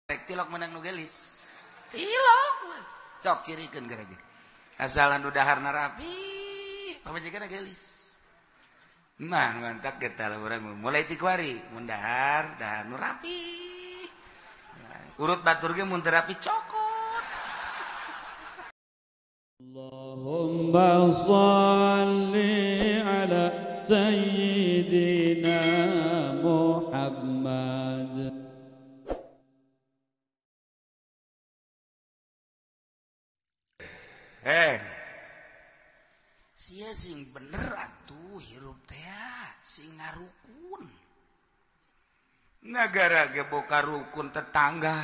Rek tilok menang nu geulis. Tilok. Sok cirikeun gara-gara. Asal anu daharna rapi, pamajikanna geulis. Mah mantap kita lah urang mulai ti kuari mun dahar, dahar nu rapi. Urut batur ge mun teu rapi cokot. Allahumma shalli ala sayyidina Muhammad. Sia sing bener atuh hirup teh sing ngarukun. Nagara ge boka rukun tetangga,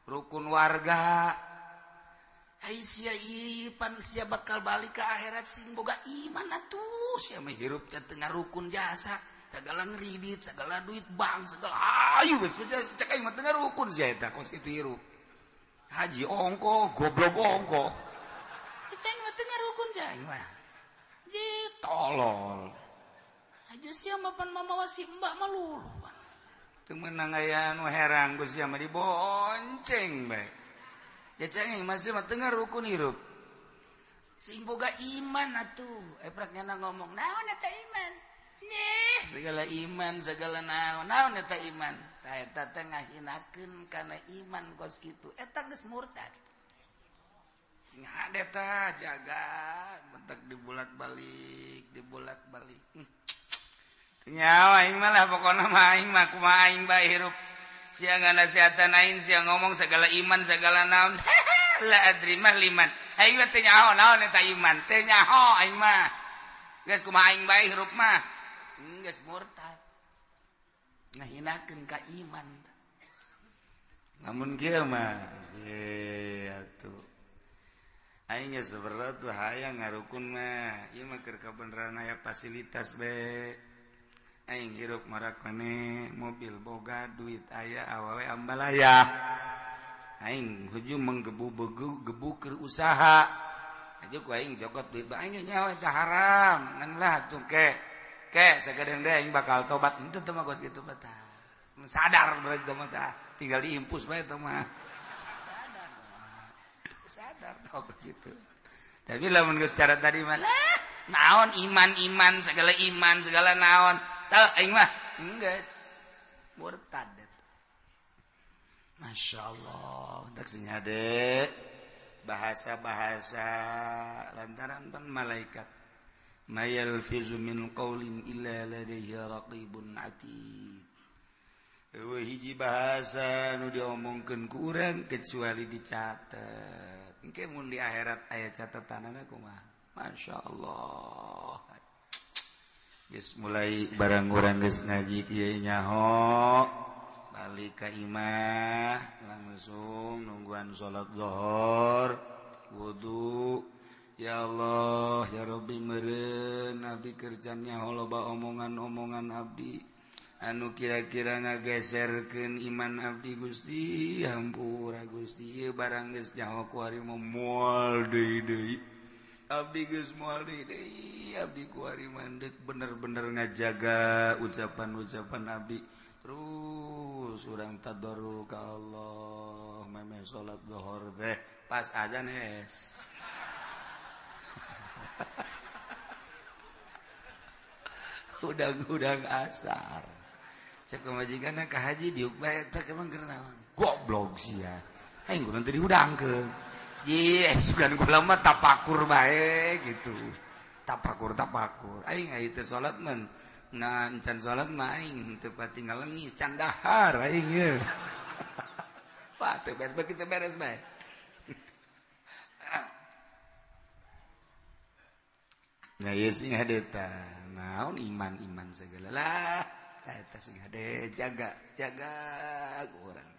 rukun warga. Ai sia ipan sia bakal balik ke akhirat sing boga iman atuh. Sia mah hirup teh teu ngarukun jasa, segala ngridit, segala duit bank, segala ayu geus cek aing mah teu ngarukun sia eta kos kitu hirup. Haji ongko, goblok ongko. Ceng mah teu ngarukun ceng mah. Je tolol. Aja sia mah pan mamawa si mbak mah luluan. Teu meunang aya anu herang ku sia mah dibonceng bae. Ya ceng mah sia mah teu ngarukun hirup. Sing boga iman atuh. Eprak nyana ngomong, naon eta iman? Nyeh, segala iman, segala naon, naon eta iman? Tah eta teh ngahinakeun kana iman kos kitu. Eta geus murtad. Sing hade tah jaga bentak dibolak-balik, dibolak-balik. Teu nyawa aing mah lah pokona mah aing mah kumaha aing bae hirup. Sia nganasihatan aing, sia ngomong segala iman, segala naon. La adri mah liman. Aing mah teu nyaho naon eta iman, teu nyaho aing mah. Geus kumaha aing bae hirup mah. Geus murtad. Ngahinakeun ka iman. Lamun kieu mah ye atuh. Aing geus berat tuh hayang ngarukun mah. Ieu mah keur kabeneran aya fasilitas be. Aing hirup marak maneh, mobil boga, duit aya, awewe ambalaya. Aing hujung menggebu-gebu gebu keur usaha. Aja ku aing jokot duit bae aing nyawa eta haram. Ngan lah tuh ke. Ke sagadeng deui aing bakal tobat. Henteu teh mah kos kitu mah tah. Sadar berarti teh mah tah. Tinggal diimpus bae teh mah. Sadar tau ke situ. Tapi lamun geus cara tadi mah lah naon iman-iman segala iman segala naon. Teu aing mah geus murtad. Masya Allah, tak senyade bahasa-bahasa lantaran pan malaikat. Ma yalfizu min qaulin illa ladaihi raqibun atid. Eueuh hiji bahasa nu diomongkeun ku urang kecuali dicatet. Engke mun di akhirat aya catatanana kumaha? Masya Allah. Geus mulai barang urang geus ngaji kieu nyaho balik ka imah langsung nungguan salat zuhur wudu. Ya Allah ya Rabbi meureun abdi kerjanya loba omongan-omongan abdi anu kira-kira ngageserkeun iman abdi Gusti hampura Gusti ieu barang geus nyaho ku ari mah moal deui deui abdi geus moal deui deui abdi ku ari mah deuk bener-bener ngajaga ucapan-ucapan abdi terus urang tadarru ka Allah memeh salat zuhur teh pas azan es. Udang-udang asar. Cek pamajikanna ka haji diuk bae teh emang keur naon? Goblok sia. Aing kudu teu dihudangkeun. Ji, sugan kula mah tapakur bae gitu. Tapakur-tapakur. Aing aya teu salat mah nah encan salat mah aing teu pati ngalengis can dahar aing ye. Wah, teu beres kitu beres bae. Nah, ieu sing hade tah. Naon iman-iman segala lah. Eta sing hade jaga, jaga urang.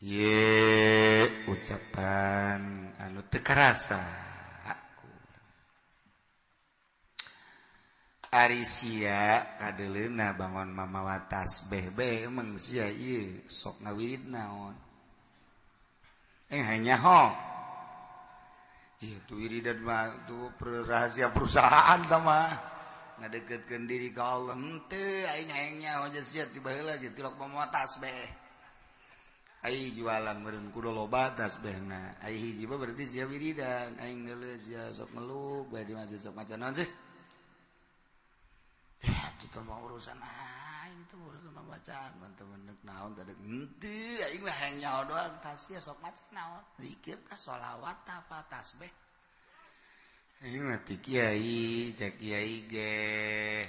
Ye ucapan anu teu karasa aku. Ari sia kadeuleuna bangon mamawa tasbih bae emang sia ieu sok ngawirid naon. Nyaho. Itu wiridan mah tuh rahasia perusahaan tah mah ngadeketkeun diri ka Allah henteu aing hayang nyaho sia ti baheula ge tilok mamawa tasbih. Ai jualan meureun kudu loba tasbihna. Ai hiji mah berarti sia wiridan, aing ngeuleuh sia sok ngeluk bae di masjid sok maca naon sih? Itu mah urusan aing itu urusan bacaan teman-teman naon tadi henteu aing mah hayang nyaho doang tas sia sok maca naon zikir tah sholawat tah apa tasbih. Aing mah ti kiai cek kiai ge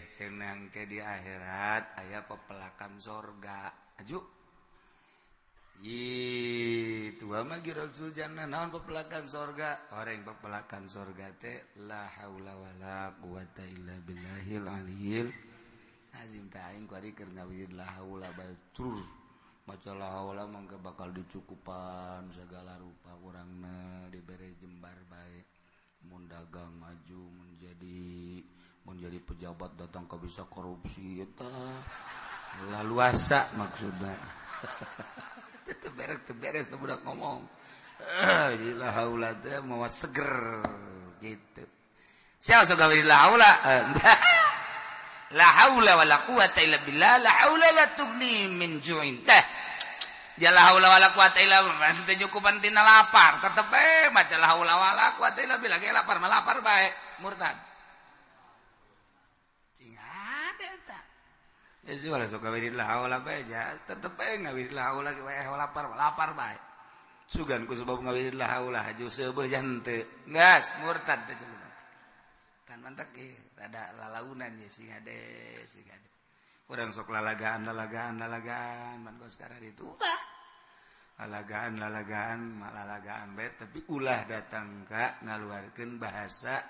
cenah ke di akhirat aya pepelakan sorga aju. Ih, tua mah Rasul jannah naon pepelakan sorga? Orang pepelakan sorga teh la haula wala quwata illa billahil aliyil azim. Teh aing kuari keur ngawirid la haula bae tur maca la haula mangga bakal dicukupan segala rupa urangna dibere jembar bae. Mun dagang maju mun jadi pejabat datang ka bisa korupsi eta laluasa maksudna. Beres budak ngomong la haula teh mawa seger gitu. Sia sok gawe la haula. La haula wala quwata illa billah la haula la tughni min ju'in. Teh ya la haula wala quwata illa billah teh nyukupan tina lapar tetep bae maca la haula wala quwata illa billah ge lapar mah lapar bae murtad. Cing hade eta. Ya sih wala sok gawe la haula bae ja tetep bae ngawirid la haula ge lapar lapar bae. Sugan ku sebab ngawirid la haula haju seubeuh jante. Geus murtad teh jelema. Kan mantak ge rada lalaunan ye sing hade sing hade. Urang sok lalagaan lalagaan lalagaan man geus sekarang itu ulah. Lalagaan lalagaan lalagaan bae tapi ulah datang ka ngaluarkeun bahasa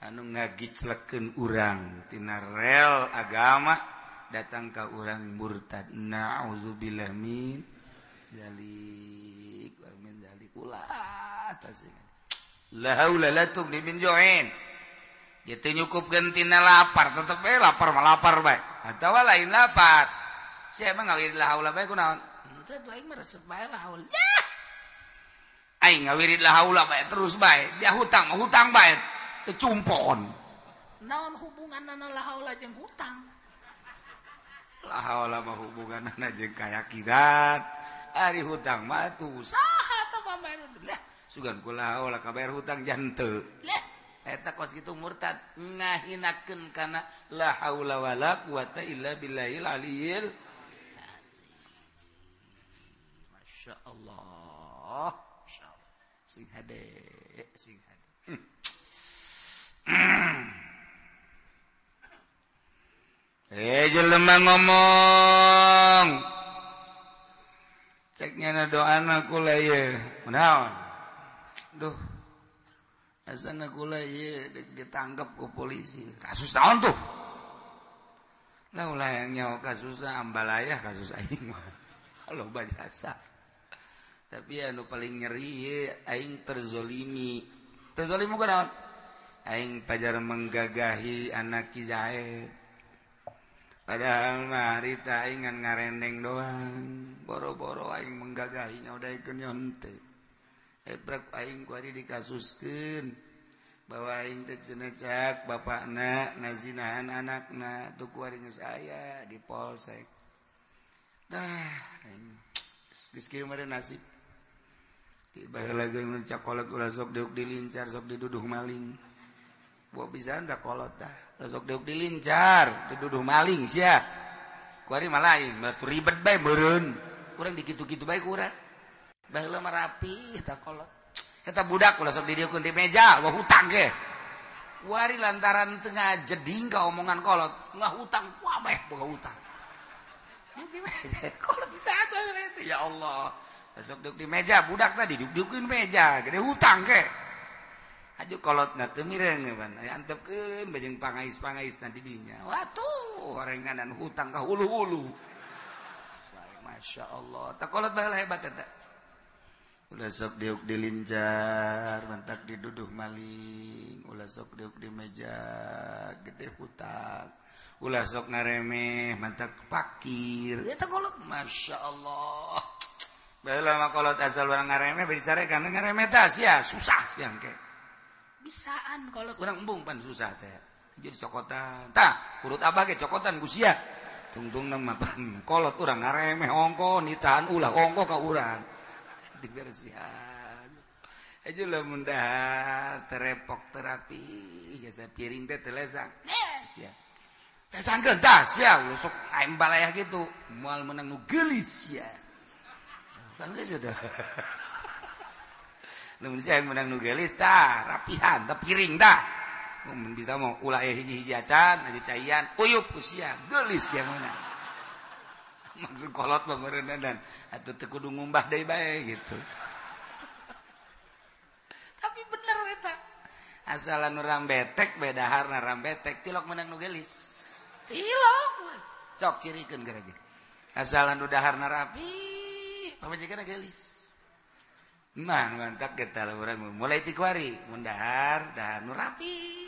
anu ngagiclekeun urang tina rel agama datang ke orang murtad. Na'udzubillah min dzalik wa min dzalik ulah tasing la haula la tughni min ju'in. Dia teu nyukupkeun tina lapar tetep bae lapar mah lapar bae atawa lain lapar sia mah ngawirid la haula bae kunaon henteu tuh aing mah resep bae la haula aing ngawirid la haula bae terus bae dia hutang mah hutang bae teu cumpon naon hubunganna la haula jeung hutang. La haula mah hubunganna jeung kayakinan ari hutang mah tuh saha tah pambayar lah sugan ku la haula kabayar hutang janteu lah eta kos kitu murtad ngahinakeun kana la haula wala quwata illa billahil aliyil azim. Masyaallah masyaallah sing hade sing hade. Jelema ngomong ceknya na doana kula ye naon duh asana kula ye ditangkap ku polisi kasus naon tuh lah ulah yang nyawa kasusna ambalayah kasus aing mah loba jasa tapi anu paling nyeri ye aing terzolimi terzolimi ku naon aing pajar menggagahi anak Ki Zaid. Padahal mah harita aing ngan ngarendeng doang. Boro-boro aing menggagahinya udah ikeun nyonte. Ebrek aing ku ari dikasuskeun bahwa aing teh cenah cak bapakna ngazinahan anakna tuh ku ari geus aya di polsek. Dah aing geus kieu mah nasib. Ti baheula ge mun cakolot ulah sok diuk dilincar sok diduduh maling. Buah pisan da kolot dah. Sok diuk dilincar, diduduh maling sia. Kuari mah lain, batu ribet bae meureun. Urang dikitu-kitu bae ku urang. Baheula mah rapi eta kolot. Eta budak ulah sok didieukeun di meja, wah hutang ge. Kuari lantaran teu ngajeding ka omongan kolot, ngahutang kabeh boga hutang. Diuk di meja, kolot bisa baheula itu ya Allah. Sok diuk di meja, budak tadi diuk-diukeun meja, gede hutang ge. Aju kolot na teu mireng pan antepkeun bajeng pangais-pangais na di dinya. Watuh orenganan hutang ka hulu-hulu. Masya Allah. Tak kolot baheula hebat eta. Ulah sok diuk dilincar, mantak diduduh maling, ulah sok diuk di meja gede hutang. Ulah sok ngaremeh, mantak pakir. Eta kolot Masya Allah. Baheula mah kolot asal urang ngaremeh bari dicarekan ngaremeh tah sia susah sia engke. Bisaan kolot urang embung pan susah teh. Jadi cokotan. Tah, urut abah ge cokotan ku sia. Tungtungna mah pan kolot urang ngaremeh ongko nitahan ulah ongko ka urang. Dibersihan. Aja lamun dahar terepok terapi jasa piring teh teu lesang. Sia. Lesangkeun tah sia sok aing balayah kitu moal meunang nu geulis sia. Kan geus teh. Lamun sia meunang nu geulis tah rapihan tah piring tah. Mun bisa mau ulah hiji-hiji acan aju caian uyup usia geulis yang mana maksud kolot mah meureun atuh teu kudu ngumbah deui bae gitu. Tapi bener eta asalan urang betek beda harna urang betek tilok meunang nu geulis tilok sok cirikeun gara ge asalan nu daharna rapi pamajikanna geulis mah mantak kita urang mulai ti kuari mun dahar dahar nu rapi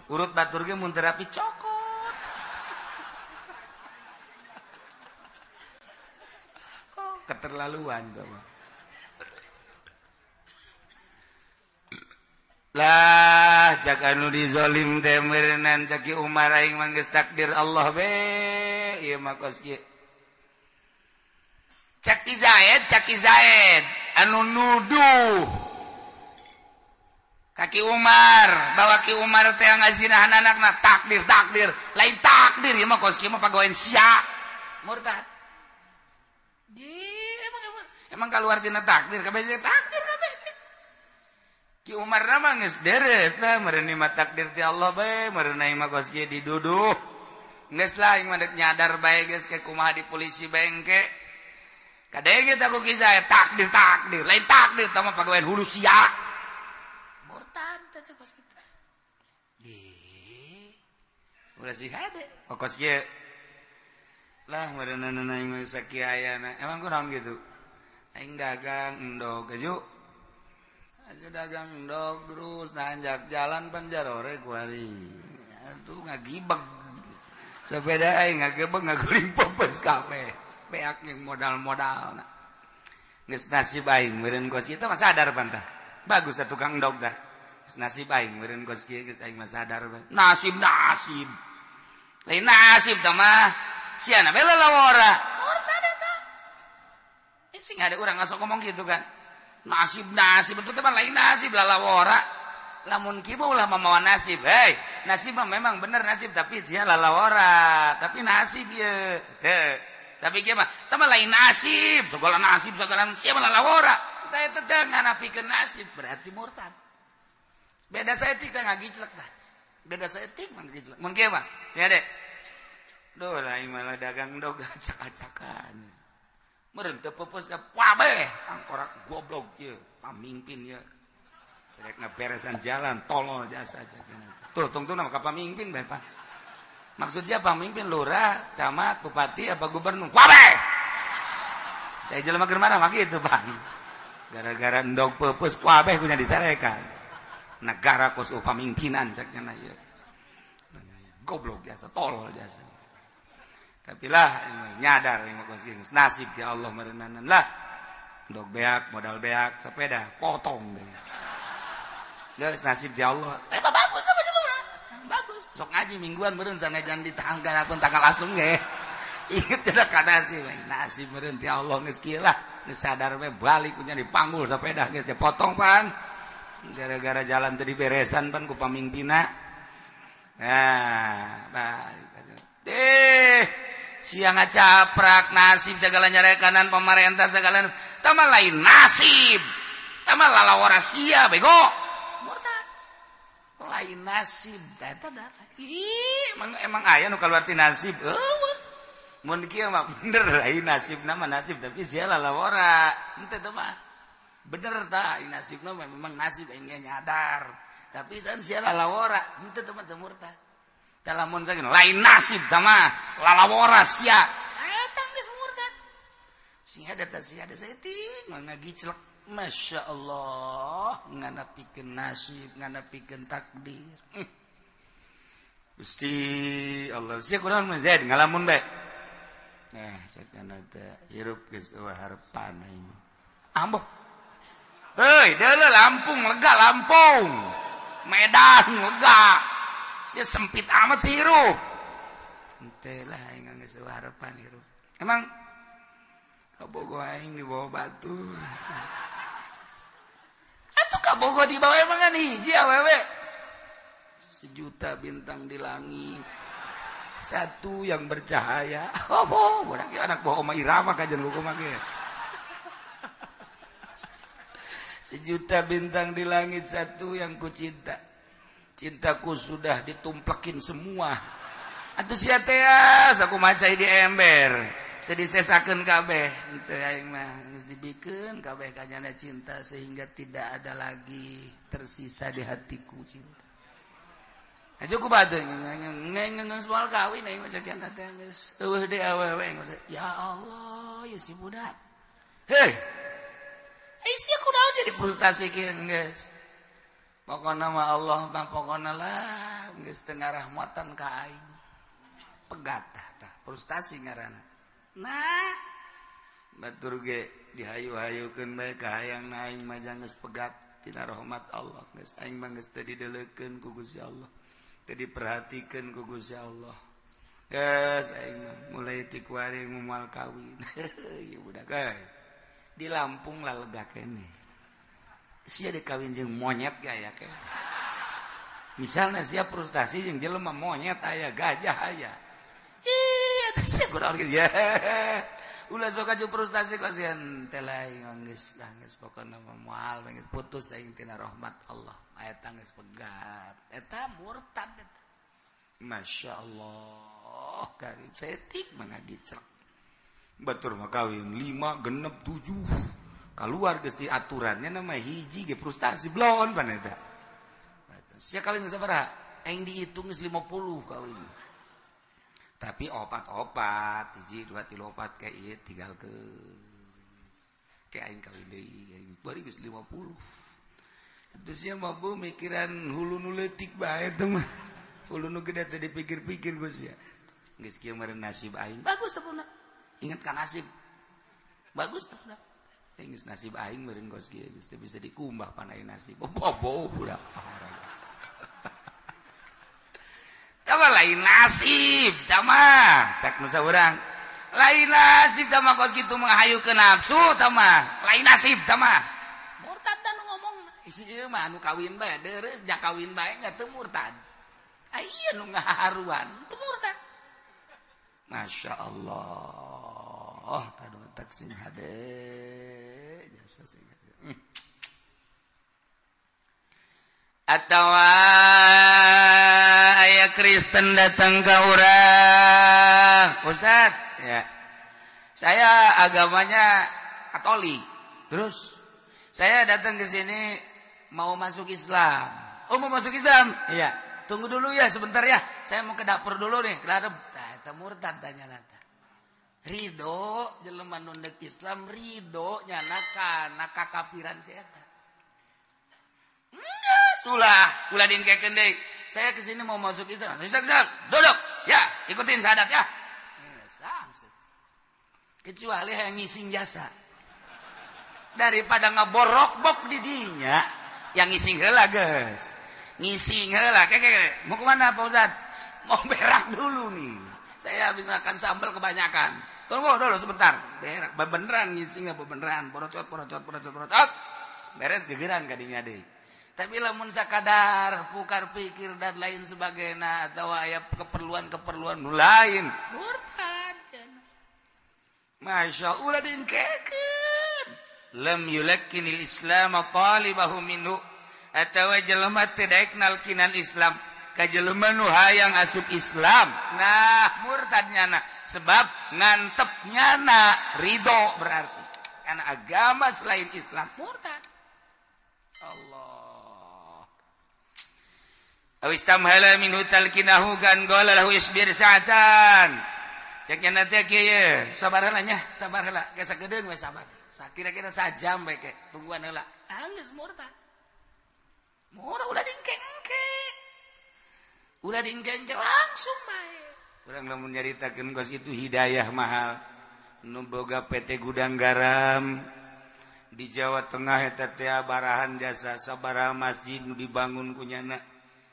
urut batur ge mun teu rapi cokot. Oh, keterlaluan tuh mah. Lah cak anu dizolim teh meureunnan cak Ki Umar aing mah geus takdir Allah be ieu mah kos kieu. Cak Ki Zaid anu nuduh Kaki Umar, bawa Ki Umar teh ngazinahan anakna takdir takdir, lain takdir ieu mah kos kieu mah pagawean sia. Murtad. Di emang keluar tina takdir kabeh takdir kabeh. Ki Umar na mah geus deres lah meureun mah takdir ti Allah bae, meureun mah kos kieu diduduh. Geus lah aing mah deuk nyadar bae geus ke kumaha di polisi bae engke. Kadenge teh ku Ki Zaid takdir takdir, lain takdir tah mah pagawean hulu sia. Ulah sih hade kos kieu lah meureunna aing mah sakieu ayana emang kunaon kitu aing dagang endog aju dagang endog terus nanjak jalan panjarore kuari atuh ngagibeg sepeda aing ngagebeg ngaguling popes kabeh beak jeung modal-modalna geus nasib aing meureun kos kieu mah sadar pan tah bagus atuh tukang endog tah nasib aing meureun kos kieu geus aing mah sadar nasib nasib lain nasib tah mah siana bae lalawara murtad eta sing ada urang ngasok ngomong gitu kan nasib nasib betul teh lain nasib lalawara lamun kieu mah ulah mamawa nasib hei nasib mah memang bener nasib tapi dia lalawara tapi nasib ieu teu tapi kieu mah tah mah lain nasib segala nasib segala sia mah lalawara tah eta teh nganapikeun nasib berarti murtad. Beda saeutik teh ngagiclek tah. Beda saeutik mah ngagiclek. Mun kieu mah, sia dek. Duh lain malah dagang dog acak-acakan. Meureun teu peupeus ka kabeh, angkorak goblok ieu, pamimpin ieu. Rek ngaberesan jalan tolol jasa cak. Tuh tungtungna mah ka pamimpin bae, Pak. Maksudnya pamimpin lurah, camat, bupati apa gubernur? Kabeh. Teh jelema keur marah mah kitu, Bang. Gara-gara endog peupeus kabeh kunya disarekan. Negara kos pamimpinan caknya ieu. Goblok biasa, tolol biasa. Tapi lah nyadar kos nasib ya Allah meureunanan lah. Ndog beak, modal beak, sepeda potong deh. Geus nasib ya Allah. Eh bagus apa jelema? Bagus. Sok ngaji mingguan meureun sanajan di tanggal pun tanggal asung ge. Inget tidak ka nasib, nasib meureun ti Allah geus kieu lah. Geus sadar we balik kunya dipanggul sepeda geus dipotong pan. Gara-gara jalan tadi beresan pan ku pamimpina. Nah, balik deh siang ngacaprak nasib segala nyarekanan pemerintah segala tama lain nasib tama lalawara sia bego murtad lain nasib eta darah ih emang aya nu kaluar ti nasib eueuh mun kieu mah bener lain nasibna mah nasib tapi sia lalawara henteu teh mah bener ta nasibna memang nasib aing nyadar tapi kan sia lalawara henteu teh mah teu murtad tah lamun sakieu lain nasib tah mah lalawara sia eta geus murtad sia da sia da saeutik mah ngagiclek Masya Allah nganapikeun nasib nganapikeun takdir Gusti Allah sia kunaon mah Zaid ngalamun bae nah sakana teh hirup geus eueuh harepan aing ambo. Hei, deuleu Lampung lega Lampung. Medan lega. Sia sempit amat sih hirup. Henteu lah aing geus harapan hirup. Emang kabogoh aing dibawa batur. Atuh kabogoh dibawa emang kan hiji awewe. Sejuta bintang di langit. Satu yang bercahaya. Oh, budak anak bawa oma Irama kajian hukum ge. Sejuta bintang di langit satu yang ku cinta. Cintaku sudah ditumplekin semua. Atuh sia teh aku macai di ember. Teu disesakeun kabeh. Henteu aing mah geus dibikeun kabeh kanyana cinta sehingga tidak ada lagi tersisa di hatiku cinta. Aja ku bade ngeung soal kawin aing mah cakian teh geus eueuh deui awewe aing mah. Ya Allah, ya si budak. Hei. Ai sia kunaon jadi frustasi kieu geus. Pokona mah Allah mah pokona lah geus teu ngarahmatan ka aing. Pegat tah frustasi ngaranna. Nah, batur ge dihayu-hayukeun bae ka hayang aing mah geus pegat tina rahmat Allah geus aing mah geus teu dideulekeun ku Gusti Allah. Teu diperhatikeun ku Gusti Allah. Geus aing mah mulai ti kuari moal kawin. Ieu budak euy. Di Lampung lah lega keneh. Sia dikawin jeung monyet ge aya keneh. Misalnya sia frustasi jeung jelema monyet aya, gajah aya. Cia sia kunaon kieu ya. Ulah sok aju frustasi kok sieun teh lain geus lah geus pokona mah moal geus putus aing tina rahmat Allah. Eta geus pegat. Eta murtad eta. Masya Allah, karim setik mah ngagicrek. Batur mah kawin 5 genep 7. Keluar geus di aturannya nama hiji ge frustasi blon pan eta. Sia kawin sabaraha? Aing dihitung geus 50 kawin. Tapi opat-opat, 1 2 3 4 kayak ieu tinggalkeun. Kayak aing kawin deui, aing bari geus 50. Atuh sia mah bu mikiran hulu nu leutik bae teh mah. Hulu nu gede teh dipikir-pikir geus sia. Geus kieu meureun nasib aing. Bagus teh puna. Ingat ka nasib. Bagus teh puna. Geus nasib aing meureun geus kieu geus teu bisa dikumbah pan aing nasib. Bobo budak. Tama lain nasib tama cak nu saurang. Lain nasib tama kos kitu menghayu ke nafsu tama. Lain nasib tama. Murtad dan ngomong isi ieu mah anu kawin bae deureuh ja kawin bae nya teu murtad. Aya nu ngaharuan teu murtad. Masya Allah, tadu tak sing hade jasa sing hade. Atawa aya Kristen datang ke urang, Ustad, ya. Saya agamanya Katolik. Terus saya datang ke sini mau masuk Islam. Oh, mau masuk Islam? Iya. Tunggu dulu ya sebentar ya. Saya mau ke dapur dulu nih, ke dapur. Tah eta murtad tanya nata. Ridho jelema nu ndek Islam ridho nyana kana kakafiran si eta. Ulah, ulah diengkekeun deui. Saya ke sini mau masuk Islam. Islam, Islam. Duduk. Ya, ikutin syahadat ya. Kecuali yang ngising jasa. Daripada ngaborok-bok di dinya, yang ngising heula geus. Ngising heula. Keke, mau kemana Pak Ustad? Mau berak dulu nih. Saya habis makan sambal kebanyakan. Tunggu dulu sebentar. Berak, beneran ngisingnya beneran. Porocot, porocot, porocot, porocot. Beres gegeran kadinya deui. Tapi lamun sakadar pukar pikir dan lain sebagainya atau aya keperluan-keperluan nu lain murtad cenah. Masya Allah diengkekeun. Lam yulakkinil Islam talibahu minhu atawa jelema teu daek nalkinan Islam ka jelema nu hayang asup Islam. Nah, murtad nyana sebab ngantep nyana ridho berarti karena agama selain Islam murtad. Allah Awistamhala minhu talkinahu kan qala lahu isbir sa'atan. Cek nya nanti kieu ye, sabar heula nya, sabar heula. Ge sagedeung we sabar. Sakira-kira sajam we ke, tungguan heula. Geus murtad. Murtad ulah diengke-engke. Ulah diengke-engke langsung bae. Urang lamun nyaritakeun kos itu hidayah mahal. Nu boga PT Gudang Garam di Jawa Tengah eta teh barahan jasa sabaraha masjid nu dibangun ku nyana.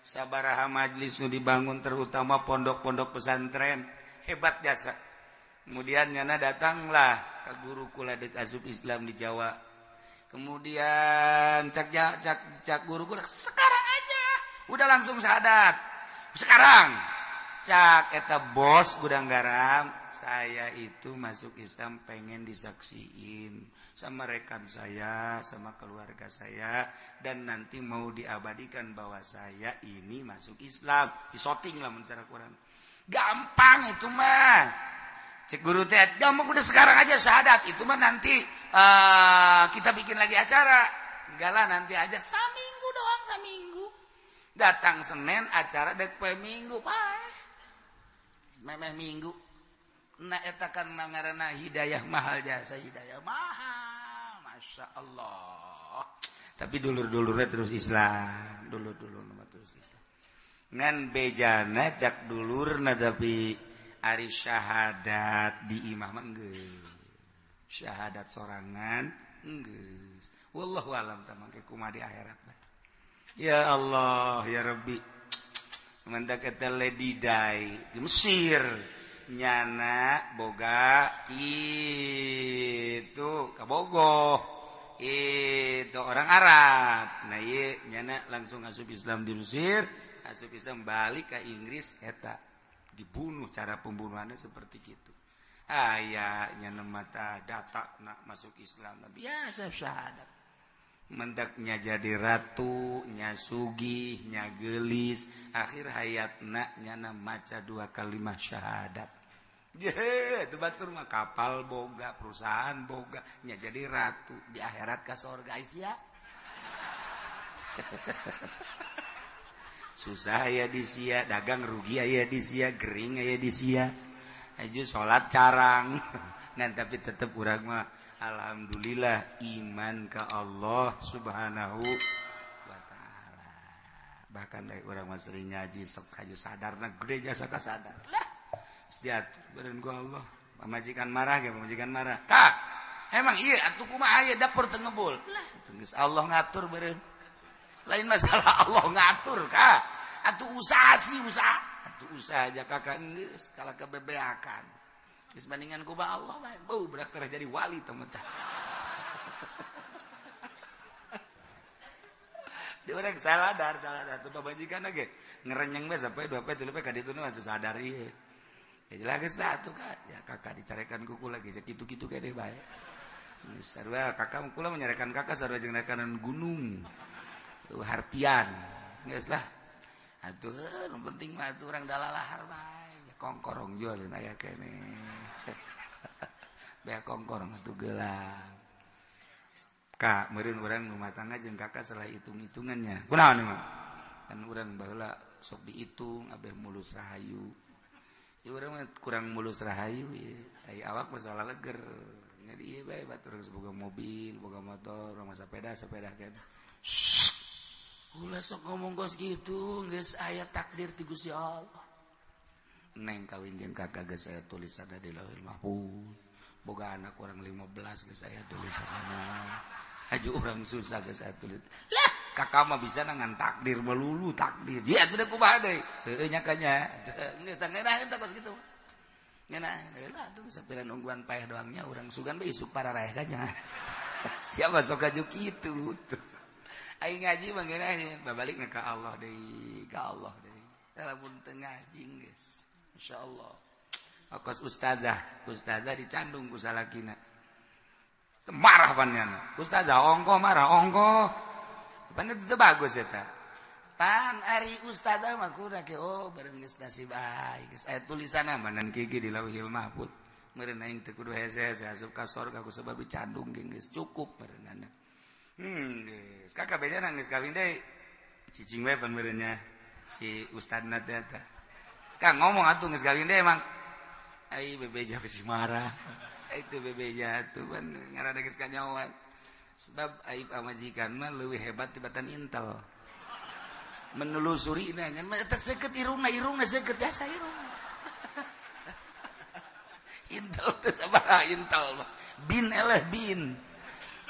Sabaraha majlis nu dibangun terutama pondok-pondok pesantren hebat jasa. Kemudian nyana datanglah ke guru kula deuk asup Islam di Jawa. Kemudian cak cak cak guru kula sekarang aja udah langsung syahadat. Sekarang cak eta bos gudang garam, saya itu masuk Islam pengen disaksiin sama rekan saya, sama keluarga saya, dan nanti mau diabadikan bahwa saya ini masuk Islam. Disoting lah secara kurang. Gampang itu mah. Cek guru teh, gampang udah sekarang aja syahadat. Itu mah nanti kita bikin lagi acara. Enggak lah nanti aja saminggu doang saminggu. Datang Senin acara dek poe Minggu, Pak. Memeh Minggu. Nah eta kan ngaranna hidayah mahal jasa hidayah mahal. Masya Allah. Tapi dulur-dulurnya terus Islam, dulur-dulur terus Islam. Ngan bejana cak dulurna tapi ari syahadat di imah mah geus. Syahadat sorangan geus. Wallahu alam tah mangke kumaha di akhirat. Ya Allah ya Rabbi. Mantak eta Lady Di di Mesir. Nyana boga itu kabogoh itu orang Arab. Nah ieu nyana langsung asup Islam di Mesir, asup Islam balik ke Inggris eta dibunuh, cara pembunuhannya seperti gitu. Aya nyana mata data nak masuk Islam biasa syahadat. Mendaknya jadi ratu, nya sugih, nya gelis, akhir hayatna nyana maca dua kalimat syahadat. Ye, itu batur mah kapal boga, perusahaan boga, nya jadi ratu di akhirat ka sorga sia. Susah aya di sia, dagang rugi aya di sia, gering aya di sia. Aju salat carang. Ngan tapi tetep urang mah alhamdulillah iman ke Allah Subhanahu wa ta'ala. Bahkan dari orang mah sering ngaji sok kaju sadarna gede jasa ka sadar. Lah, geus diatur badan ku Allah. Pamajikan marah ge pamajikan marah. Kak, emang ieu atuh kumaha aya dapur teu ngebul. Lah, geus Allah ngatur beureun. Lain masalah Allah ngatur kak. Atuh usaha sih usaha. Atuh usaha aja kakak geus kalah kebebeakan. Geus bandingan ku ba Allah bae. Beuh berak teh jadi wali teh mah. Di urang saladar tuh pamajikan ge ngerenyeng bae sampai 2 poe 3 poe ka ditu mah teu sadar ieu. Ya jelas geus dah atuh kak. Ya kakak dicarekan ku kula ge kitu-kitu keneh bae. Geus sarua kakak kula menyarekan kakak sarua jeung rekanan gunung. Hartian. Geus lah. Atuh nu penting mah atuh urang dalalahar bae. Ya kongkorong jualin aya keneh. Bea kongkorong atuh gelang. Kak, meureun urang rumah tangga jeung kakak salah hitung-hitungannya. Kunaon ieu mah? Kan urang baheula sok dihitung abeh mulus rahayu. Ya urang mah kurang mulus rahayu ieu. Ai awak mah salah leger. Jadi ieu bae batur geus boga mobil, boga motor, urang mah sepeda, sepeda keneh. Ulah sok ngomong kos gitu, geus aya takdir ti Gusti Allah. Neng kawin jeung kakak geus aya tulisanna di Lauhul Mahfuz. Boga anak orang 15 geus aya tulisanna. Haju orang susah geus aya tulis. Lah, kakak mah bisa ngan takdir melulu takdir. Ya atuh kumaha deui? Heueuh nya kanya. Geus tah ngeunah eta kos kitu. Ngeunah heula atuh sapira nungguan paeh doangnya urang sugan bae isuk pararaeh kanya. Siapa sok kaju kitu tuh. Aing ngaji mah ngeunah babalikna ka Allah deui, ka Allah deui. Lamun teu ngaji geus. Insyaallah. Akos ustazah, ustazah dicandung ku salakina. Marah pannyana. Ustazah ongkoh marah ongkoh. Pan itu bagus eta. Pan ari ustazah mah kudu ke oh bareng geus nasib aing geus aya tulisanna manan kieu di Lauhil Mahfuz. Meureun aing teu kudu hese-hese asup ka sorga ku sebab dicandung geus cukup meureunana. Geus kakak bejana geus kawin deui. Cicing we pan meureunnya si ustadna teh eta. Kang ngomong atuh geus kawin deui emang. Ai bebeja besi marah. Itu bebeja tuh pan ngaranna geus kanyawan. Sebab aib pamajikan mah leuwih hebat tibatan intel. Menelusuri na ngan mah eta seukeut irungna, irungna seukeut jasa irungna. Intel teh sabaraha intel mah. Bin eleh bin.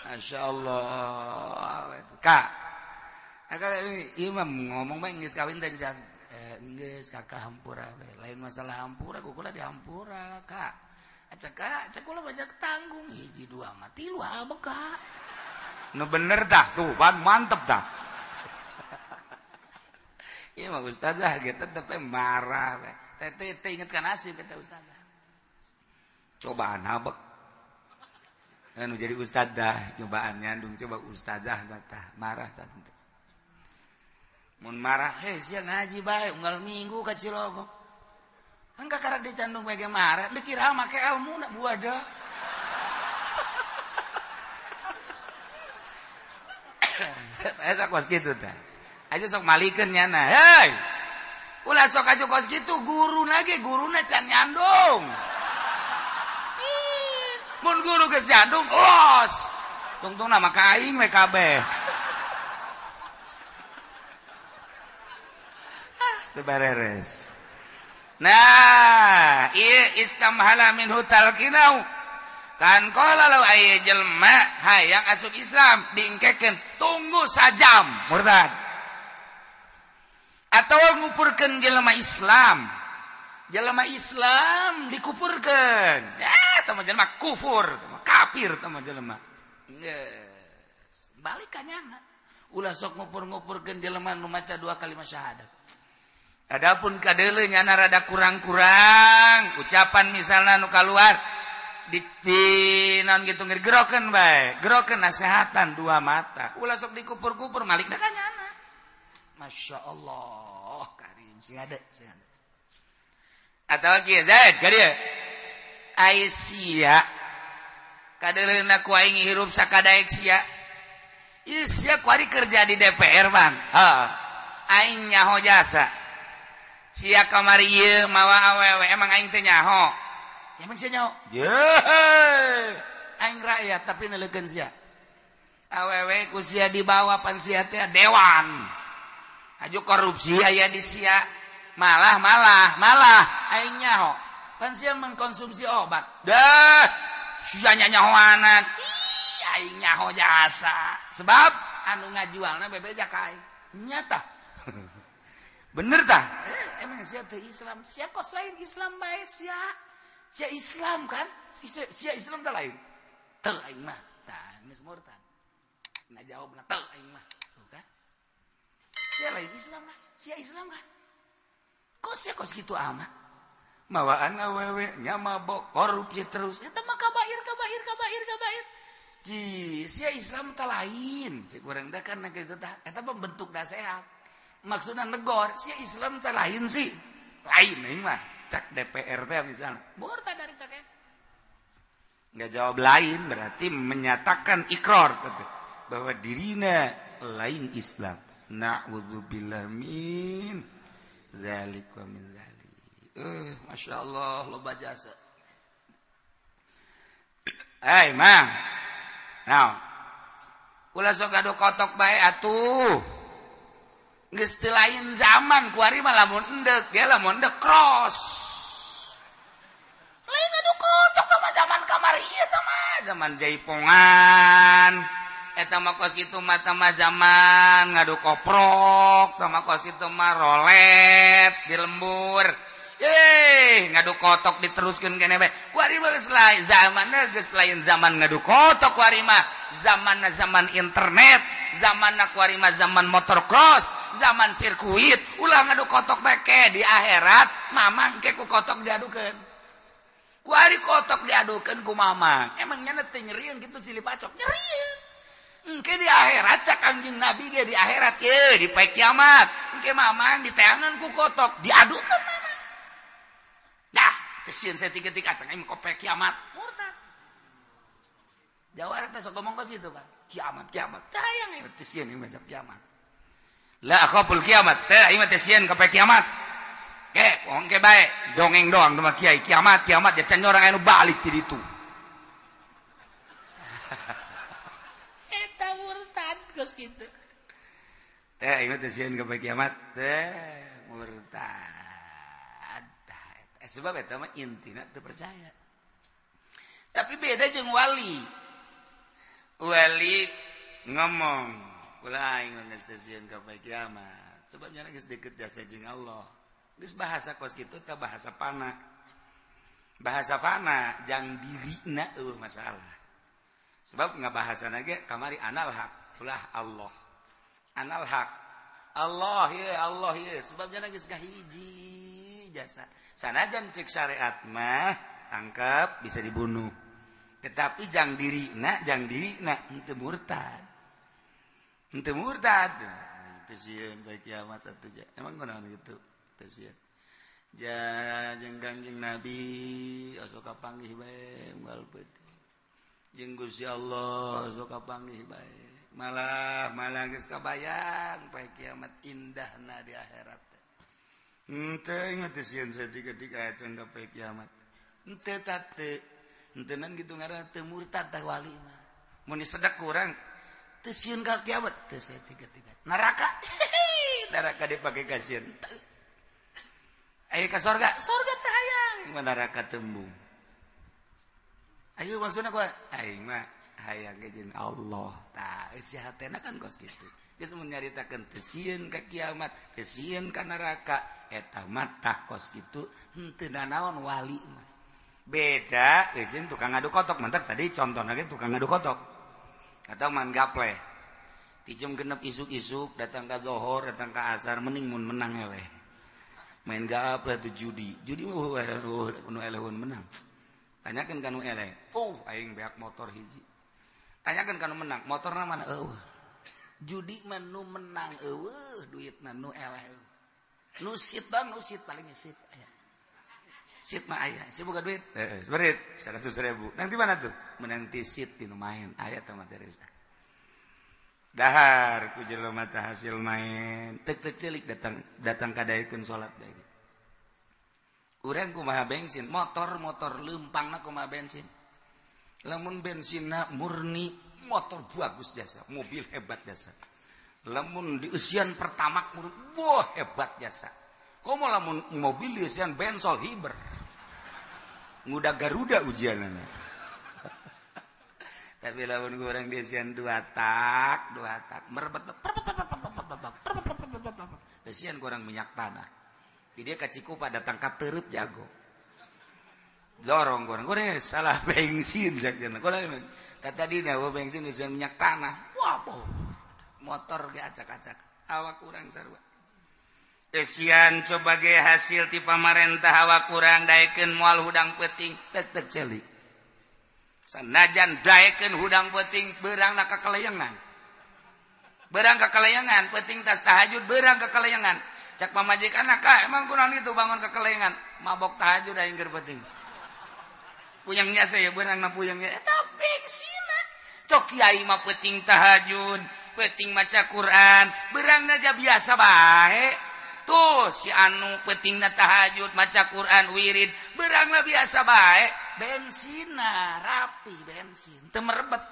Masya Allah. Kak, Imam ngomong bae geus kawin teh can. Geus kakak hampura we. Lain masalah hampura, kukula dihampura, Kak. Acak Kak, cek kula banyak tanggung hiji dua mah tilu abek Kak. Nu bener tah tuh, pan mantep tah. Ieu mah ustazah ge tetep marah we. Teh teh inget ka nasib eta ustazah. Cobaan abek. Anu jadi ustazah, cobaan nyandung coba ustazah tah marah tah. Mun marah, heh sia ngaji bae unggal minggu ka Cilogok. Kan kakara dicandung bae ge marah, dikira make ilmu na buada. Eta kos kitu tah. Aja sok malikeun nyana. Hei. Ulah sok aju kos kitu guruna ge guruna can nyandung. Mun guru geus nyandung los. Tungtungna mah ka aing we kabeh. Teu bareres. Nah, ieu istamhala minhu talqinau. Kan qala law aya jelema hayang asup Islam diengkekeun tunggu sajam murtad. Atawa ngupurkeun jelema Islam. Jelema Islam dikupurkeun. Ya, eta mah jelema kufur, kafir eta mah jelema. Geus, balik ka nyana. Ulah sok ngupur-ngupurkeun jelema nu maca dua kalimat syahadat. Adapun kadeuleu nyana rada kurang-kurang ucapan misalna nu kaluar di naon gitu ngegerokeun bae, gerokeun nasehatan dua mata. Ulah sok dikupur-kupur malikna ka nyana. Masya Allah, karim sing ada, sing ada. Atawa kieu Zaid ka dieu. Ai sia kadeuleuna ku aing hirup sakadaek sia. Ieu sia kuari kerja di DPR, Bang. Heeh. Aing nyaho jasa. Sia kamari ieu mawa awewe emang aing teh nyaho. Emang sia nyaho? Ye. Aing rakyat tapi neleukeun sia. Awewe ku sia dibawa pan sia teh dewan. Aju korupsi aya di sia. Malah malah malah aing nyaho. Pan sia mengkonsumsi obat. Dah, sia nyahoanan. Ih, aing nyaho jasa. Sebab anu ngajualna bebeja ka aing. Nyata. Bener tah? Emang sia teh Islam? Sia kos lain Islam bae sia. Sia Islam kan? Sia Islam teh lain. Teu aing mah. Tah geus murtad. Ngajawabna teu aing mah. Tuh kan? Sia lain Islam lah. Sia Islam kan? Kok sia kos kitu amat? Mawaan awewe nya mabok korupsi terus. Eta mah kabair kabair kabair kabair. Ji, sia Islam teh lain. Si kurang teh kan kitu tah. Eta mah bentuk nasehat. Maksudnya negor, si Islam teh lain sih. Lain aing mah, cak DPR teh misalnya. Murtad dari teh. Nggak jawab lain berarti menyatakan ikrar bahwa dirina lain Islam. Na'udzubillah min zalik wa min zalik. Masya Allah loba jasa. Hei, Mang. Nah. Ulah sok gaduh kotok bae atuh. Geus teu lain zaman kuari mah lamun endek ge lamun endek cross. Lain adu kotok mah zaman kamari ieu tah mah zaman jaipongan. Eta mah kos kitu mah tah mah zaman ngadu koprok, tah mah kos kitu mah rolet di lembur. Yeay, ngadu kotok diteruskeun keneh bae. Kuari mah geus lain zamanna geus lain zaman ngadu kotok kuari mah. Zamanna zaman internet, zamanna kuari mah zaman motor cross, zaman sirkuit. Ulah ngadu kotok bae ke di akhirat mamang ke ku kotok diadukeun. Kuari kotok diadukeun ku mamang. Emang nya teu nyerieun kitu silih pacok. Nyerieun. Engke di akhirat cak Kangjeng Nabi ge di akhirat ye di poe kiamat. Engke mamang diteangan ku kotok diadukeun mamang. Dah, teu sieun saeutik-eutik acang aing kope kiamat. Murtad. Jawara teh sok ngomong kos kitu kan. Kiamat kiamat. Tah hayang aing teu sieun ieu kiamat. La akhaful kiamat. Teh aing mah teu sieun ka poe kiamat. Ke, wong ke bae dongeng doang mah kiai kiamat kiamat ya can orang anu balik ti ditu. Eta murtad kos kitu. Teh aing mah teu sieun ka poe kiamat. Teh murtad. Sebab eta mah intina teu percaya. Tapi beda jeung wali. Wali ngomong Kula aing mah geus teu sieun ka poe kiamat. Sebabnya geus deket jasa jeung Allah. Geus bahasa kos kitu tah bahasa fana. Bahasa fana jang dirina eueuh masalah. Sebab ngabahasana ge kamari anal haq, ulah Allah. Anal haq. Allah ye, Allah ye. Sebabnya geus kahiji jasa. Sanajan cek syariat mah tangkap bisa dibunuh. Tetapi jang dirina henteu murtad. Henteu murtad. Teu sieun bae kiamat atuh. Emang kunaon kitu? Teu sieun. Ja jeung Kangjeng Nabi osok kapanggih bae unggal peuting. Jeung Gusti Allah osok kapanggih bae. Malah geus kabayang poe kiamat indahna di akhirat. Henteu ingat teu sieun saeutik-eutik acan ka poe kiamat. Henteu teu. Henteu nan kitu ngaranna teu murtad tah wali mah. Mun disedek ku urang teu sieun ka kiamat teu saeutik-eutik. Neraka. Neraka dipake ka sieun. Ayo ke sorga, sorga teh hayang, neraka tembung. Ayo maksudna kumaha? Aing mah hayang ge jeung Allah. Tah eusi hatena kan kos kitu. Geus mun nyaritakeun teu sieun ka kiamat, teu sieun ka neraka, eta mah tah kos kitu henteu nanaon wali mah. Beda jeung tukang ngadu kotok, mantak tadi contohna ge tukang ngadu kotok. Atau man gaple. Ti jam 6 isuk-isuk datang ka zohor, datang ka asar mending mun menang eleh. Main gaple tuh judi. Judi mah nu eleh menang. Tanyakeun ka nu eleh. Oh, aing beak motor hiji. Tanyakeun ka nu menang, motorna mana eueuh. Judi mah nu menang eueuh, duitna nu eleh eueuh. Nu sit bang, nu sit paling sit aya. Sit mah aya, si boga duit. Heeh, seberit 100.000. Nang di mana tuh? Menang ti sit ti nu main. Aya teh materi. Dahar ku jelema teh hasil main. Tek-tek celik datang kadaekeun salat deui. Urang kumaha bensin, motor-motor leumpangna kumaha bensin. Lamun bensinna murni, motor bagus jasa, mobil hebat jasa. Lamun dieusian pertamax murni, wah hebat jasa. Komo lamun mobil dieusian bensol hiber. Nguda Garuda ujianana. Tapi lamun urang dieusian dua tak merebet eusian kurang minyak tanah. Di dia ka Cikupa datang ka Teureub jago. Dorong kurang goreng salah bensin sakjana. Kata dina wa bensin eusian minyak tanah. Wah, motor ge acak-acak. Awak urang sarua. Eusian coba ge hasil ti pamarentah awak urang daekeun moal hudang peuting tek-tek celik. Sanajan daekeun hudang peuting beurangna ka kalayangan. Beurang ka kalayangan, peuting tas tahajud beurang ka kalayangan. Cak pamajikan ka emang kunaon itu bangun ka kalayangan, mabok tahajud aing keur peuting. Puyangnya saya beurangna puyangnya eta bengsina. Cok kiai mah peuting tahajud, peuting maca Quran, beurangna aja biasa bae. Tuh si anu peutingna tahajud, maca Quran, wirid, beurangna biasa bae. Bensina rapi bensin, teu merebet.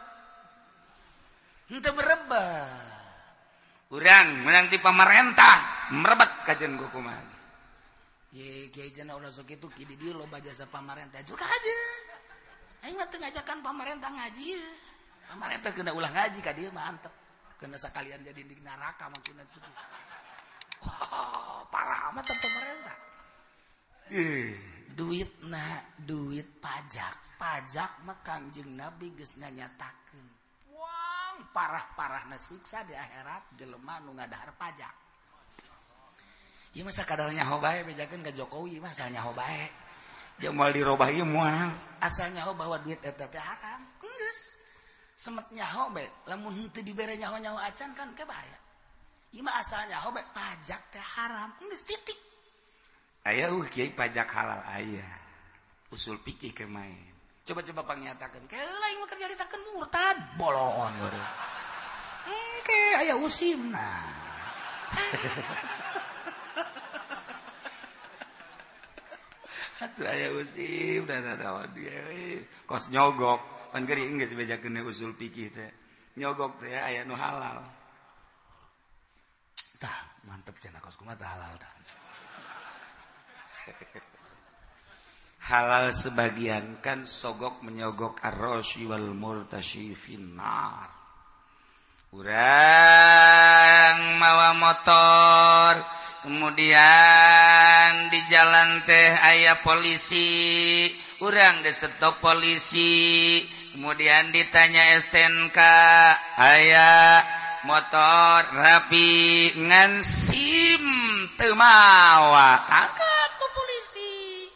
Henteu merebet. Urang menang ti pamarentah, merebet kajen ku kumaha. Ye kiai cenah ulah sok kitu ki di dieu loba jasa pamarentah juga aja. Aing mah teu ngajakan pamarentah ngaji. Pamarentah kena ulah ngaji ka dieu mah antep. Kena sakalian jadi di neraka maksudna tuh. Wah, parah amat pemerintah. Duit na duit pajak. Pajak mah Kangjeng Nabi geus nganyatakeun. Wang parah-parahna siksa di akhirat jelema nu ngadahar pajak. Ieu mah sakadar nyaho bae bejakeun ka Jokowi mah asal nyaho bae. Dia moal dirobah ieu moal. Asal nyaho bahwa duit eta teh haram. Geus. Semet nyaho bae, lamun henteu dibere nyaho-nyaho acan kan ke bahaya. Ieu mah asal nyaho bae pajak teh haram. Geus titik. Aya kiai pajak halal aya. Usul fikih ke main. Coba-coba pangnyatakeun. Keula ieu mah keur nyaritakeun murtad bolongon baru. Engke aya usimna. Atuh aya usim dan ada dia kos nyogok. Pan geuring geus bejakeun usul fikih teh. Nyogok teh aya nu halal. Tah, mantep cenah kos kumaha tah halal tah. Halal sebagian kan sogok menyogok ar-rasyi wal murtasyi finnar. Urang mawa motor, kemudian di jalan teh aya polisi, urang di stop polisi, kemudian ditanya STNK, aya motor rapi ngan SIM teu mawa, tangkap ku polisi.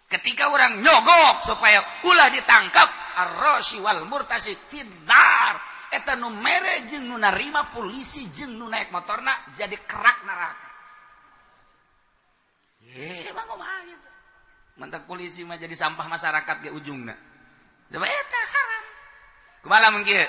Ketika orang nyogok supaya ulah ditangkap, ar-rashi wal murtasi finnar. Eta nu mere jeung nu narima polisi jeung nu naik motorna jadi kerak neraka. Emang kumaha gitu. Mantak polisi mah jadi sampah masyarakat ge ujungna. Coba eta haram. Kumaha lamun kieu?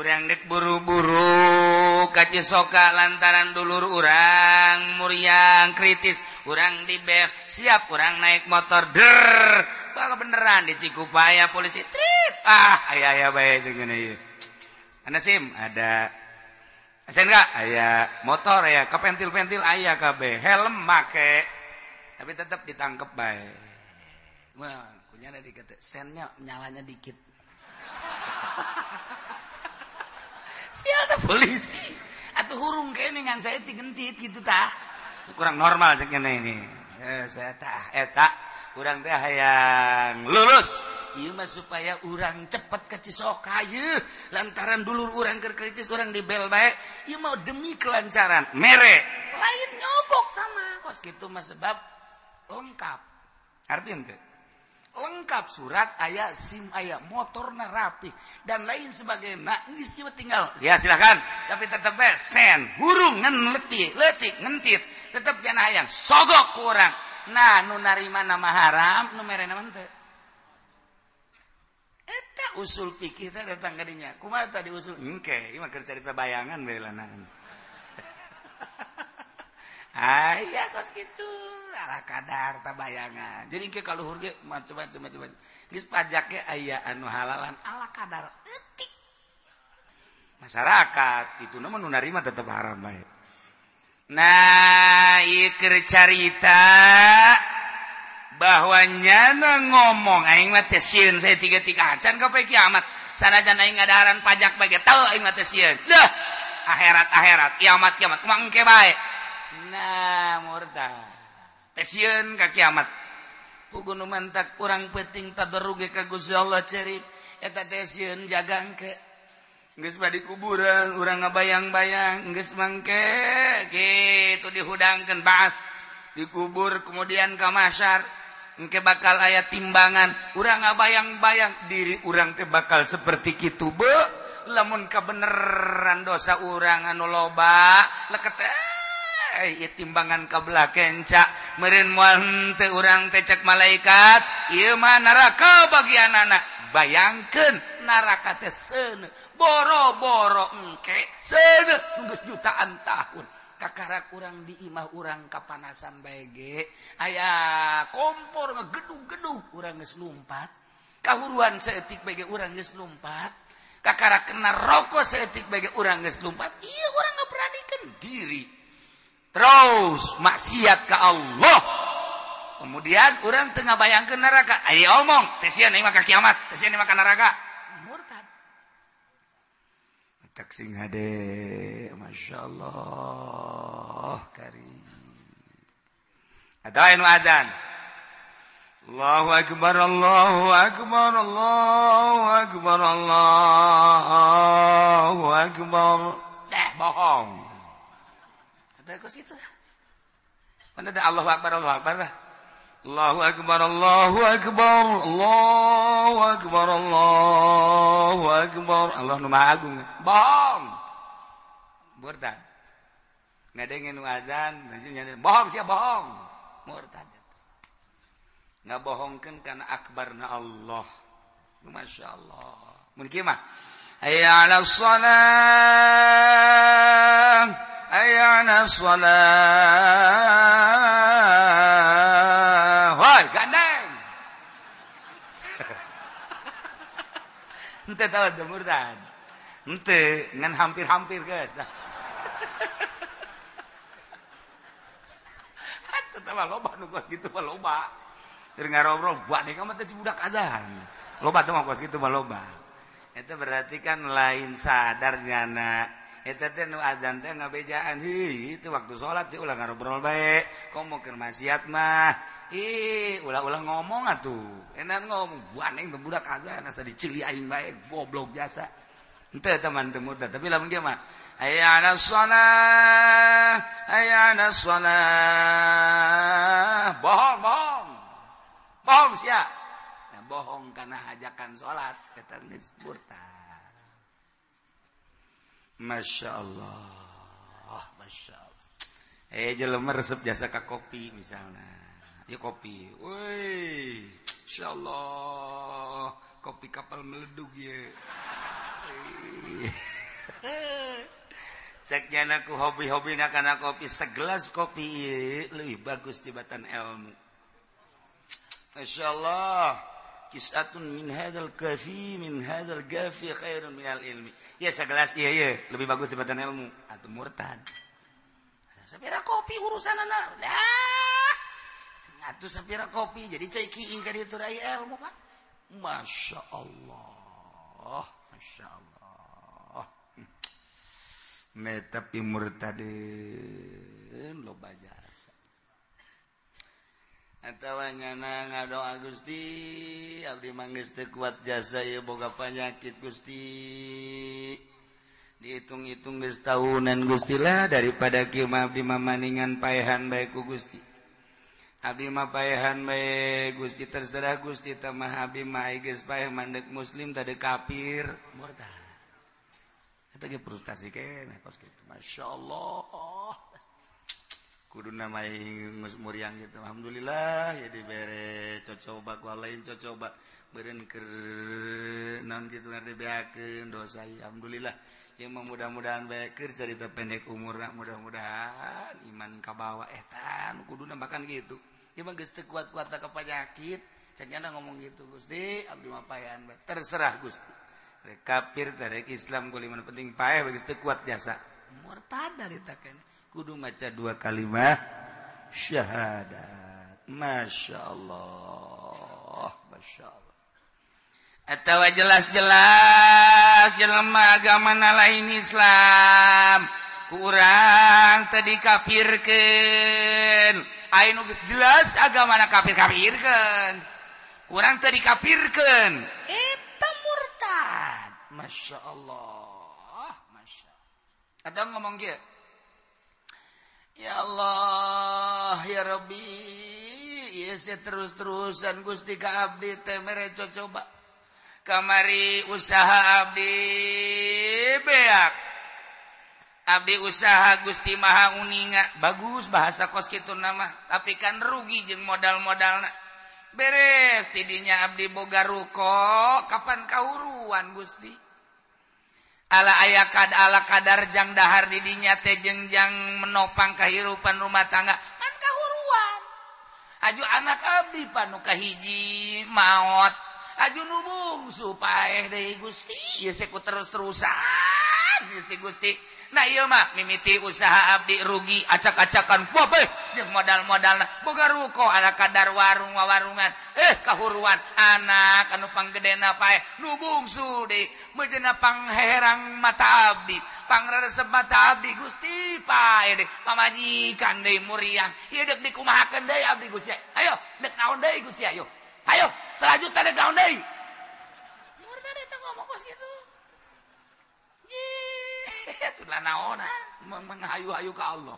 Urang dek buru-buru ka Cisoka lantaran dulur urang muriang kritis, urang dibel, siap urang naik motor der. Bakal beneran di Cikupaya polisi trit. Ah, aya-aya bae jeung ngene ieu. Ada SIM, ada SNK, aya motor aya, kepentil-pentil aya kabeh, helm make. Tapi tetap ditangkep bae. Wah, kunyana dikata sennya nyalanya dikit. Sial teh polisi. Atuh hurung kene ngan saya digentit gitu tah. Kurang normal cek ngene ini. Saya tah eta urang teh hayang lulus. Ieu mah supaya urang cepet ke Cisoka ieu lantaran dulur urang keur kritis urang dibel bae. Ieu mah demi kelancaran mere. Lain nyogok sama kos kitu mah sebab lengkap. Artinya teh lengkap surat aya, SIM aya, motorna rapi dan lain sebagainya. Geus ieu tinggal ya silakan, tapi tetep bae sen hurung ngan letik letik ngentit tetep jana hayang sogok ku urang. Nah nu narima nama haram nu merena mah teu. Eta usul pikir teh datang ka dinya. Kumaha tadi usul? Engke, ieu mah keur carita bayangan bae lanaan. Aya kos kitu, ala kadar ta bayangan. Jadi engke ka luhur ge macam-macam. Geus pajak ge aya anu halalan ala kadar eutik. Masyarakat itu nu narima tetep haram bae. Nah, ieu keur carita bahwa nyana ngomong aing mah teh sieun saya tiga-tiga acan ka poe kiamat. Sanajan aing ngadaharan pajak bae ge teu aing mah teh sieun. Dah, akhirat-akhirat, kiamat-kiamat kumaha engke bae. Nah, murtad. Teh sieun ka kiamat. Puguh nu mantak urang peuting tadarruge ka Gusti Allah cerik eta teh sieun jaga engke. Geus badi kuburan urang ngabayang-bayang geus mangke kitu dihudangkeun baas dikubur kemudian ka mahsyar. Engke bakal aya timbangan urang ngabayang-bayang diri urang teh bakal seperti kitu be lamun kabeneran dosa urang anu loba leket ieu timbangan kabelah kenca meureun moal henteu urang teh cek malaikat ieu mah neraka bagianana. Bayangkeun neraka teh seuneu boro-boro engke seuneu geus jutaan tahun. Kakarak urang di imah urang kapanasan bae ge aya kompor ngegedug-gedug urang geus lumpat, kahuruan saeutik bae ge urang geus lumpat, kakarak kena rokok saeutik bae ge urang geus lumpat. Ieu urang ngaberanikeun diri terus maksiat ka Allah. Kemudian urang teu ngabayangkeun neraka, aya omong teh sieun aing mah ka kiamat, teh sieun aing mah ka neraka. Murtad. Tak sing hade, Masya Allah karim. Ada anu azan. Allahu akbar, Allahu akbar, Allahu akbar, Allahu akbar. Dah bohong. Kata kos itu dah. Mana ada Allahu akbar, Allahu akbar dah. Allahu akbar, Allahu akbar, Allahu akbar, Allahu akbar. Allah nu maha agung. Bohong. Murtad. Ngadengin nu azan, bohong sia bohong. Murtad. Ngabohongkeun kana akbarna Allah. Masya Allah. Mun kieu mah hayya 'alas shalah, hayya 'alas shalah. Woi, gandeng. Henteu tahu teu murtad. Henteu ngan hampir-hampir geus dah. Atuh tah loba nu kos kitu mah loba. Keur ngarobrol buat deh kamu teh si budak azan. Loba teh mah kos kitu mah loba. Itu berarti kan lain sadar nyana. Eta teh nu azan teh ngabejaan, heuh itu waktu salat sih ulah ngarobrol bae. Komo keur maksiat mah. Ih, ulah-ulah ngomong atuh. Enak ngomong, buaneng teh budak azan asa dicili aing bae, goblok jasa. Henteu teman teu murtad, tapi lamun dia mah hayya 'alas shalah, hayya 'alas shalah. Bohong, bohong. Bohong sia. Nah, bohong karena ajakan salat eta geus murtad. Masya Allah, Masya Allah. Jelema resep jasa ka kopi misalnya. Ya kopi. Woi, Masya Allah, kopi kapal meledug ye. Ceknya aku hobi-hobi nak kana kopi, segelas kopi ye, lebih bagus tibatan ilmu. Masya Allah. Kisatun min hadzal kafi min hadzal gafi khairun minal ilmi. Ya segelas iya iya lebih bagus daripada ilmu atau murtad. Sapira kopi urusanana. Dah. Atuh sapira kopi jadi cai kieu ka ditu rai ilmu Pak. Masya Allah. Masya Allah. Tapi murtadin loba jasa. Atawa nyana ngadoa Gusti abdi mah geus teu kuat jasa ieu boga panyakit Gusti dihitung-hitung geus tahunan Gusti lah daripada kieu mah abdi mah maningan paehan bae ku Gusti abdi mah paehan bae Gusti terserah Gusti tah mah abdi mah geus paeh mandek muslim tadi kafir murtad eta ge frustasi keneh kos kitu. Masya Allah kudu namai geus muriang gitu. Alhamdulillah ya dibere cocoba ku lain cocoba beureun keur naon kitu dibeakeun dosa. Alhamdulillah ieu mah mudah-mudahan bae keur carita pendek umurna mudah-mudahan iman kabawa eta nu kuduna bahkan gitu. Ieu mah geus teu kuat-kuat ka panyakit cek nyana ngomong gitu Gusti abdi mah paehan bae terserah Gusti rek kafir rek Islam kuliman penting paeh geus teu kuat jasa murtad dari taken kudu maca dua kalimat syahadat. Masya Allah, Masya Allah. Atau jelas-jelas jelema agama lain Islam kurang tadi kafirkeun. Aya nu geus jelas agamana kafir-kafirkeun. Kurang tadi kafirkeun. Eta murtad. Masya Allah, Masya Allah. Atau ngomong kieu. Ya Allah, ya Rabbi, ya saya terus-terusan Gusti ka abdi teh mere cocoba. Kamari usaha abdi beak. Abdi usaha Gusti Maha Uninga. Bagus bahasa kos kitu nama, tapi kan rugi jeung modal-modalna. Beres tidinya abdi boga ruko, kapan kahuruan Gusti? Ala aya kad ala kadar jang dahar didinya teh jeung jang menopang kehidupan rumah tangga pan kahuruan. Aju anak abdi panu kahiji maot aju nu bungsu paeh deui Gusti ieu ku terus-terusan ieu si Gusti. Nah ieu mah mimiti usaha abdi rugi acak-acakan bobeh jeung modal-modalna boga ruko ala kadar warung wawarungan kahuruan anak anu panggedena paeh nu bungsu deui meujeuhna pangherang mata abdi pangresep mata abdi Gusti paeh deui pamajikan deui muriang ieu deuk dikumahakeun deui abdi Gusti ayo deuk naon deui Gusti ayo ayo selanjutnya deuk naon deui murtad eta ngomong kos kitu. Itulah naona menghayu-hayu ke Allah.